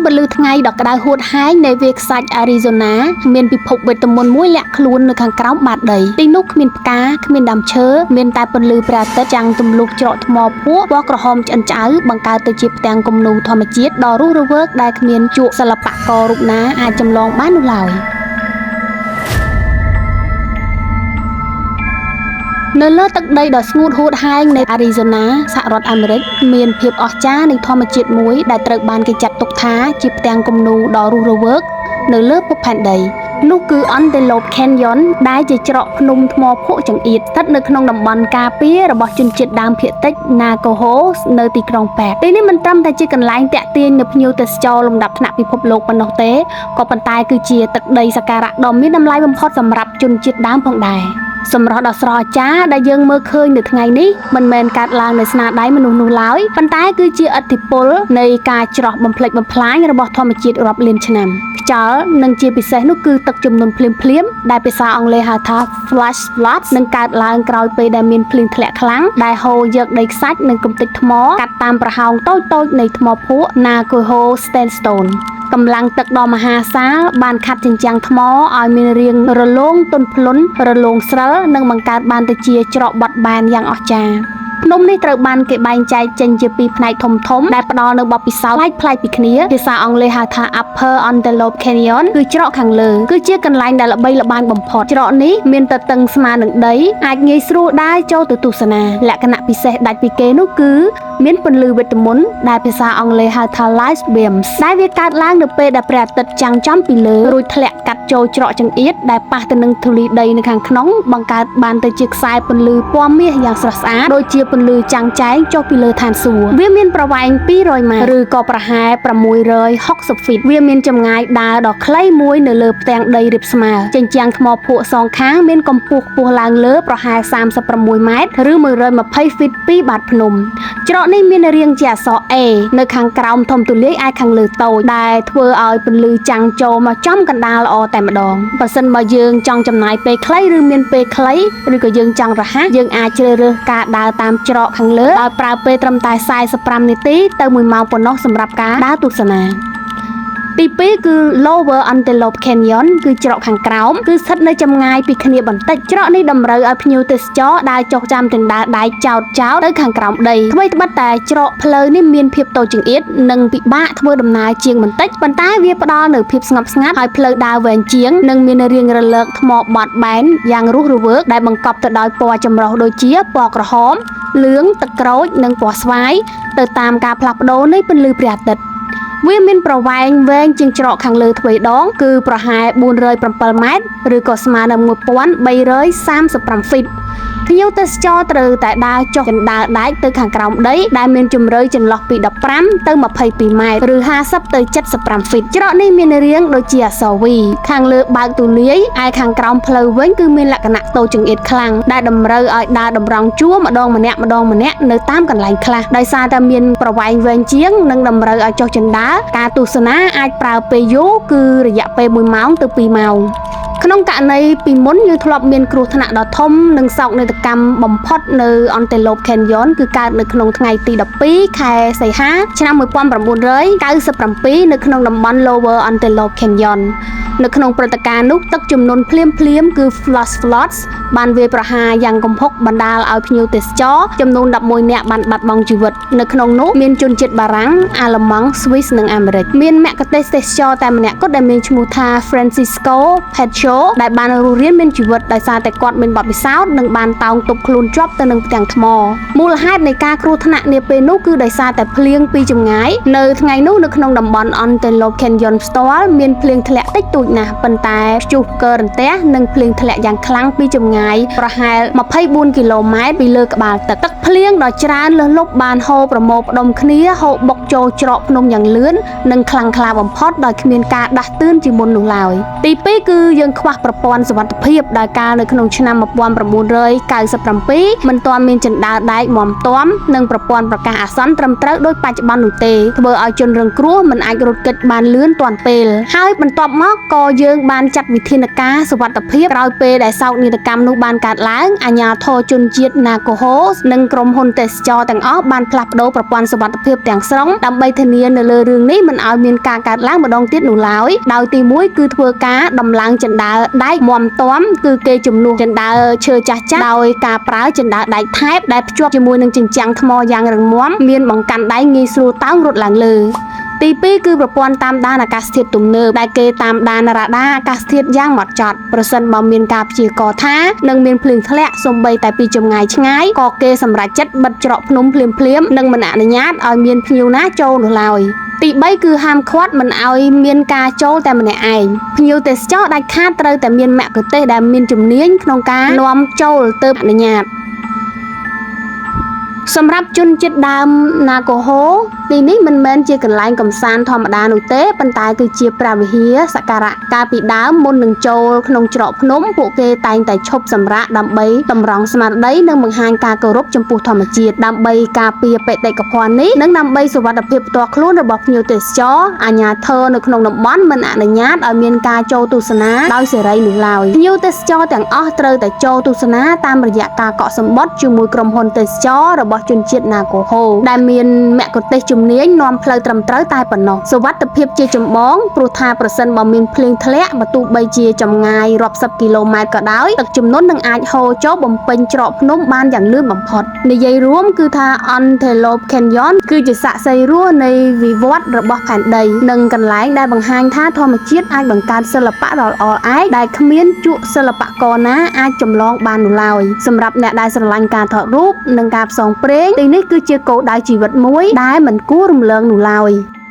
ពន្លឺថ្ងៃដ៏ក្តៅហួតហែងនៃវាលខ្សាច់អារីហ្សូណាមានពិភពវេទមន្តមួយលាក់ខ្លួននៅខាងក្រោមបាតដីទីនោះគ្មានផ្កាគ្មានដើមឈើមានតែពន្លឺព្រះអាទិត្យចាំងទម្លុះច្រកថ្មភក់ពណ៌ក្រហមឆ្អិនឆ្អៅបង្កើតទៅជាផ្ទាំងគំនូរធម្មជាតិដ៏រស់រវើកដែលគ្មានជក់សិល្បកររូបណាអាចចម្លងបាននោះឡើយនៅលើទឹកដីដ៏ស្ងួតហួតហែងនៃអារីហ្សូណាសហរដ្ឋអាមេរិកមានភាពអស្ចារ្យនៃធម្មជាតិមួយដែលត្រូវបានគេចាត់ទុកថាជាផ្ទាំងគំនូរដ៏រស់រវើកនៅលើភពផែនដីនោះគឺ Antelope Canyon ដែលជាច្រកភ្នំថ្មភក់ចង្អៀតស្ថិតនៅក្នុងតំបន់ការពាររបស់ជនជាតិដើមភាគតិច Navajo នៅទីក្រុងប៉ែកទីនេះមិនត្រឹមតែជាកន្លែងទាក់ទាញនូវភ្ញៀវទេសចរលំដាប់ថ្នាក់ពិភពលោកប៉ុណ្ណោះទេក៏ប៉ុន្តែគឺជាទឹកដីសក្ការៈដ៏មានតម្លៃបំផុតសម្រាប់ជនជាតិដើមផងដែរសម្រស់ដ៏ស្រស់អស្ចារ្យដែលយើងមើលឃើញនៅថ្ងៃនេះមិនមែនកើតឡើងដោយស្នាដៃមនុស្សនោះឡើយប៉ុន្តែគឺជាឥទ្ធិពលនៃការច្រោះបំផ្លិចបំផ្លាញរបស់ធម្មជាតិរាប់លានឆ្នាំខ្យល់និងជាពិសេសនោះគឺទឹកជំនន់ភ្លាមៗដែលភាសាអង់គ្លេសហៅថា flash floods នឹងកើតឡើងក្រោយពេលដែលមានភ្លៀងធ្លាក់ខ្លាំងដែលហូរយកដីខ្សាច់និងកម្ទេចថ្មកាត់តាមប្រហោងតូចៗនៃថ្មភក់ Navajo Sandstone កម្លាំងទឹកដ៏មហាសាលបានខាត់ជញ្ជាំងថ្មឲ្យមានរាងរលោងទន់ភ្លន់រលោងស្រិលនិងបង្កើតបានទៅជាច្រកបត់បែនយ៉ាងអស្ចារ្យភ្នំនេះត្រូវបានគេបែងចែកចេញជាពីរផ្នែកធំៗដែលផ្ដល់នូវបទពិសោធន៍ប្លែកៗពីគ្នាភាសាអង់គ្លេសហៅថា Upper Antelope Canyon គឺច្រកខាងលើគឺជាកន្លែងដែលល្បីល្បាញបំផុតច្រកនេះមានទទឹងស្មើនឹងដីអាចងាយស្រួលដើរចូលទៅទស្សនាលក្ខណៈពិសេសដាច់ពីគេនោះគឺមានពន្លឺវេទមន្តដែលភាសាអង់គ្លេសហៅថា light beams ដែលវាកើតឡើងនៅពេលដែលព្រះអាទិត្យចាំងចំពីលើរួចធ្លាក់កាត់ចូលច្រកចង្អៀតដែលប៉ះទៅនឹងធូលីដីនៅខាងក្នុងបង្កើតបានទៅជាខ្សែពន្លឺពណ៌មាសយ៉ាងស្រស់ស្អាតដូចជាពន្លឺចាំងចែងចុះពីលើឋានសួគ៌វាមានប្រវែង200ម៉ែត្រឬក៏ប្រហែល660ហ្វីតវាមានចម្ងាយដើរដ៏ខ្លីមួយនៅលើផ្ទាំងដីរាបស្មើជញ្ជាំងថ្មភក់សងខាងមានកម្ពស់ខ្ពស់ឡើងលើប្រហែល36ម៉ែត្រឬ120ហ្វីតពីបាតភ្នំច្រកនេះមានរាងជាអក្សរ A នៅខាងក្រោមធំទូលាយឯខាងលើតូចដែលធ្វើឲ្យពន្លឺចាំងចូលមកចំកណ្ដាលល្អតែម្ដងបើសិនបើយើងចង់ចំណាយពេលខ្លីឬមានពេលខ្លីឬក៏យើងចង់រហ័សយើងអាចជ្រើសរើសការដើរតាមច្រកខាងលើដោយប្រើពេលត្រឹមតែ45នាទីទៅ1ម៉ោងប៉ុណ្ណោះសម្រាប់ការដើរទស្សនាទី2គឺ Lower Antelope Canyon គឺច្រកខាងក្រោមគឺស្ថិតនៅចម្ងាយពីគ្នាបន្តិចច្រកនេះតម្រូវឲ្យភ្ញៀវទេសចរដើរចុះចាំជណ្ដើរដែកចោតចោតទៅខាងក្រោមដីថ្មីត្បិតតែច្រកផ្លូវនេះមានភាពតូចចង្អៀតនិងពិបាកធ្វើដំណើរជាងបន្តិចប៉ុន្តែវាផ្ដល់នូវភាពស្ងប់ស្ងាត់ហើយផ្លូវដើរវែងជាងនិងមានរាងរលកថ្មបត់បែនយ៉ាងរស់រវើកដែលបង្កប់ទៅដោយពណ៌ចម្រុះដូចជាពណ៌ក្រហមលឿងទឹកក្រូចនិងពណ៌ស្វាយទៅតាមការផ្លាស់ប្ដូរនៃពន្លឺព្រះអាទិត្យវាមានប្រវែងវែងជាងច្រកខាងលើទ្វេដងគឺប្រហែល407ម៉ែត្រឬក៏ស្មើនឹង1335ហ្វីតភ្ញៀវទេសចរត្រូវតែដើរចុះជណ្ដើរដែកទៅខាងក្រោមដីដែលមានជម្រៅចន្លោះពី15ទៅ22ម៉ែត្រឬ50ទៅ75ហ្វីតច្រកនេះមានរាងដូចជាអក្សរ V ខាងលើបើកទូលាយឯខាងក្រោមផ្លូវវិញគឺមានលក្ខណៈតូចចង្អៀតខ្លាំងដែលតម្រូវឲ្យដើរតម្រង់ជួរម្ដងម្នាក់ម្ដងម្នាក់នៅតាមកន្លែងខ្លះដោយសារតែមានប្រវែងវែងជាងនិងតម្រូវឲ្យចុះជណ្ដើរការទស្សនាអាចប្រើពេលយូរគឺរយៈពេល1ម៉ោងទៅ2ម៉ោងក្នុងករណីពីមុនយើងធ្លាប់មានគ្រោះថ្នាក់ដ៏ធំនិងសោកនាដកម្មបំផុតនៅ Antelope Canyon គឺកើតនៅក្នុងថ្ងៃទី12ខែសីហាឆ្នាំ1997នៅក្នុងតំបន់ Lower Antelope Canyon នៅក្នុងព្រឹត្តិការណ៍នោះទឹកជំនន់ភ្លាមៗគឺ flash floods បានវាយប្រហារយ៉ាងគំហុកបណ្ដាលឲ្យភ្ញៀវទេសចរចំនួន11នាក់បានបាត់បង់ជីវិតនៅក្នុងនោះមានជនជាតិបារាំងអាល្លឺម៉ង់ស្វីសនិងអាមេរិកមានមគ្គុទ្ទេសក៍ទេសចរតែម្នាក់គត់ដែលមានឈ្មោះថា Francisco Pecho ដែលបានរស់រានមានជីវិតដោយសារតែគាត់មានបទពិសោធន៍និងបានតោងទប់ខ្លួនជាប់ទៅនឹងផ្ទាំងថ្មមូលហេតុនៃការគ្រោះថ្នាក់នាពេលនោះគឺដោយសារតែភ្លៀងពីចម្ងាយនៅថ្ងៃនោះនៅក្នុងតំបន់ Antelope Canyon ផ្ទាល់មានភ្លៀងធ្លាក់តិចតួចណាស់ប៉ុន្តែព្យុះកើរន្ទះនិងភ្លៀងធ្លាក់យ៉ាងខ្លាំងពីចម្ងាយប្រហែល24គីឡូម៉ែត្រពីលើក្បាលទឹកទឹកភ្លៀងដ៏ច្រើនលើសលប់បានហូរប្រមូលផ្ដុំគ្នាហូរបុកចូលច្រកភ្នំយ៉ាងលឿននិងខ្លាំងក្លាបំផុតដោយគ្មានការដាស់តឿនជាមុននោះឡើយទី2គឺយើងខ្ ខ្វះប្រព័ន្ធសុវត្ថិភាពដោយកាលនៅក្នុងឆ្នាំ1997មិនទាន់មានជណ្ដើរដែកមាំទាំនិងប្រព័ន្ធប្រកាសអាសន្នត្រឹមត្រូវដូចបច្ចុប្បន្ននោះទេធ្វើឲ្យជនរងគ្រោះមិនអាចរត់គេចបានលឿនទាន់ពេលហើយបន្ទាប់មកក៏យើងបានចាត់វិធានការសុវត្ថិភាពក្រោយពេលដែលសោកនាដកម្មនោះបានកើតឡើងអាជ្ញាធរជនជាតិណាកូហូនិងក្រុមហ៊ុនទេសចរទាំងអស់បានផ្លាស់ប្ដូរប្រព័ន្ធសុវត្ថិភាពទាំងស្រុងដើម្បីធានានៅលើរឿងនេះមិនឲ្យមានការកើតឡើងម្ដងទៀតនោះឡើយដោយទី1គឺធ្វើការដំឡើងជណ្ដើរដែកមាំទាំគឺគេជំនួសជណ្ដើរឈើចាស់ៗដោយការប្រើជណ្ដើរដែកថែបដែលភ្ជាប់ជាមួយនឹងជញ្ជាំងថ្មយ៉ាងរឹងមាំមានបង្កាន់ដៃងាយស្រួលតោងរត់ឡើងលើទី2គឺប្រព័ន្ធតាមដានអាកាសធាតុទំនើបដែលគេតាមដានរ៉ាដាអាកាសធាតុយ៉ាងម៉ត់ចត់ប្រសិនបើមានការព្យាករណ៍ថានឹងមានភ្លៀងធ្លាក់សូម្បីតែពីចម្ងាយឆ្ងាយក៏គេសម្រេចចិត្តបិទច្រកភ្នំភ្លាមៗនិងមិនអនុញ្ញាតឲ្យមានភ្ញៀវណាចូលនោះឡើយទី3គឺហាមឃាត់មិនឲ្យមានការចូលតែម្នាក់ឯងភ្ញៀវទេសចរដាច់ខាតត្រូវតែមានមគ្គុទ្ទេសក៍ដែលមានជំនាញក្នុងការនាំចូលទៅអនុញ្ញាតសម្រាប់ជនជាតិដើមណាកូហូទីនេះមិនមែនជាកន្លែងកម្សាន្តធម្មតានោះទេប៉ុន្តែគឺជាព្រះវិហារសក្ការៈកាលពីដើមមុននឹងចូលក្នុងច្រកភ្នំពួកគេតែងតែឈប់សម្រាកដើម្បីតម្រង់ស្មារតីនិងបង្ហាញការគោរពចំពោះធម្មជាតិដើម្បីការពារបេតិកភណ្ឌនេះនិងដើម្បីសុវត្ថិភាពផ្ទាល់ខ្លួនរបស់ភ្ញៀវទេសចរអាជ្ញាធរនៅក្នុងតំបន់មិនអនុញ្ញាតឲ្យមានការចូលទស្សនាដោយសេរីនោះឡើយភ្ញៀវទេសចរទាំងអស់ត្រូវតែចូលទស្សនាតាមរយៈការកក់សំបុត្រជាមួយក្រុមហ៊ុនទេសចររបស់ជនជាតិណាកូហូដែលមានមគ្គុទ្ទេសក៍ជំនាញនាំផ្លូវត្រឹមត្រូវតែប៉ុណ្ណោះសុវត្ថិភាពជាចម្បងព្រោះថាប្រសិនបើមានភ្លៀងធ្លាក់បើទោះបីជាចម្ងាយរាប់សិបគីឡូម៉ែត្រក៏ដោយទឹកជំនន់នឹងអាចហូរចូលបំពេញច្រកភ្នំបានយ៉ាងលឿនបំផុតនិយាយរួមគឺថា Antelope Canyon គឺជាសាក្សីរស់នៃវិវត្តរបស់ផែនដីនិងកន្លែងដែលបង្ហាញថាធម្មជាតិអាចបង្កើតសិល្បៈដ៏ល្អឯកដែលគ្មានជក់សិល្បករណាអាចចម្លងបាននោះឡើយសម្រាប់អ្នកដែលស្រឡាញ់ការថតរូបនិងការផ្សងព្រេងទីនេះគឺជាគោលដៅជីវិតមួយដែលមិនគួររំលងនោះឡើយ។